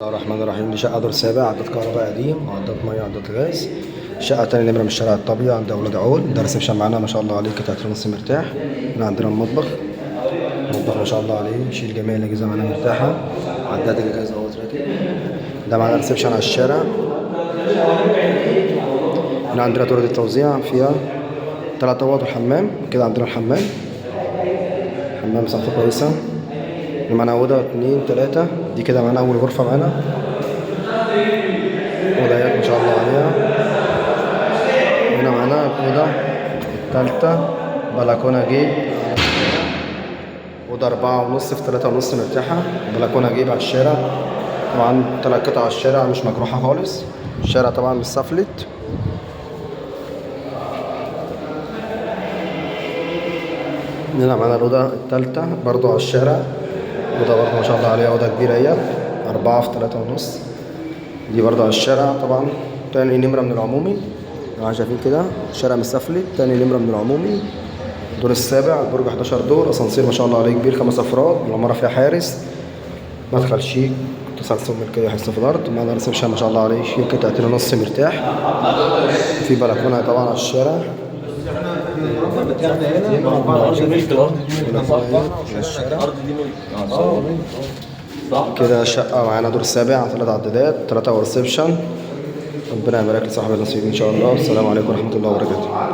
الله الرحمن الرحيم. دي شقة دور سابع، عداد كهرباء قديم وعداد مية وعداد غاز. شقة تاني نمرة من الشارع الطبيعي عند أولاد عول. ده reception معانا ما شاء الله عليه، قطعة ونص مرتاح. هنا عندنا المطبخ، المطبخ ما شاء الله عليه شيل جميع الأجهزة معانا مرتاحة. عداد الغاز اهو راكب. ده معانا reception على الشارع. هنا عندنا طرق التوزيع فيها 3 أوض وحمام. كده عندنا الحمام، حمام مساحته كويسة. معانا أوضة 2 3، دي كده معانا أول غرفة معانا، أوضة اهيت ما شاء الله عليها. هنا معانا الأوضة التالتة، بلكونة جيب، أوضة 4.5 في 3.5 مرتاحة، بلكونة جيب على الشارع. طبعا 3 قطع على الشارع مش مجروحة خالص، الشارع طبعا مش سفلت. هنا معانا الأوضة التالتة برضو على الشارع، أوضة برضو ما شاء الله عليها، أوضة كبيرة اهي، 4 في 3.5، دي برضو على الشارع. طبعا تاني نمرة من العمومي، طبعا شايفين كده الشارع متسفلت، تاني نمرة من العمومي، الدور السابع، البرج 11 دور، أسانسير ما شاء الله عليه كبير 5 أفراد، العمارة فيها حارس، مدخل شيك، تسلسل ملكية حصة في الأرض. معانا reception ما شاء الله عليه شيك، قطعتين ونص مرتاح، في بلكونة طبعا على الشارع. كده شقة معانا دور سابع، 3 عدادات، 3 reception. ربنا يبارك لصاحب النصيب إن شاء الله. والسلام عليكم ورحمة الله وبركاته.